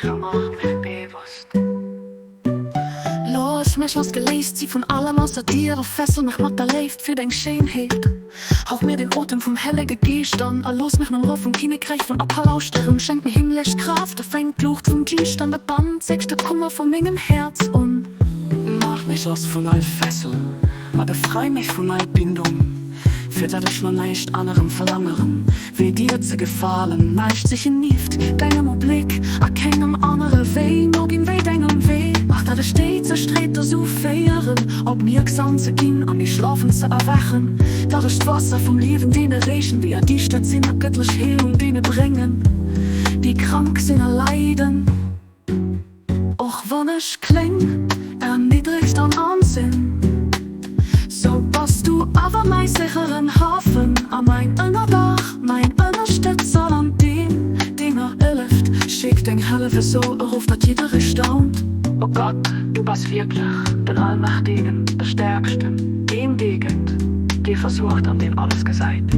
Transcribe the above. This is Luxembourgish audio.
mich a maach mich bewosst. Looss mech losgeléist si vun allem ausser dir a fessel mech mat der Léift fir deng Schéinheet. Hauch mir den Otem vum Hellege Geescht an a looss mech nom Ruff vum Kinnekräich vun Abba lauschteren. Schenk mir himmlesch Kraaft a fänk d'Luucht vum Geescht an de Band zegste Kummer vu mengem Häerz un. Maach mech lass vun all Fessel a befrei mech vun all Bindung, fir dat ech no näischt anerem verlangeren, wéi dir ze gefalen. Näischt sichen nieft dengem Ubléck a kengem anere Wee noginn wéi dengem Wee. Maach dat ech déi zerstreet dozou féieren, opmierksam ze ginn a mech schlafend ze erwächen, dat ech d'Waasser vum Liewen deene reechen, déi erdiischtert sinn, a gëttlech Heelung deene bréngen, déi krank sinn a leiden. Och wann ech kléng, erniddregt an arm sinn, sou bass du awer mäi sécheren Hafen a mäin Ënnerdaach, mäin Ënnerstëtzer an deen, dee mer hëlleft. Schéck deng Hëllef esou erof, datt jidderee staunt. O Gott, du bass wierklech den Allmächtegen, de Stäerksten, deen, dee gëtt, dee versuergt an deen alles gesäit.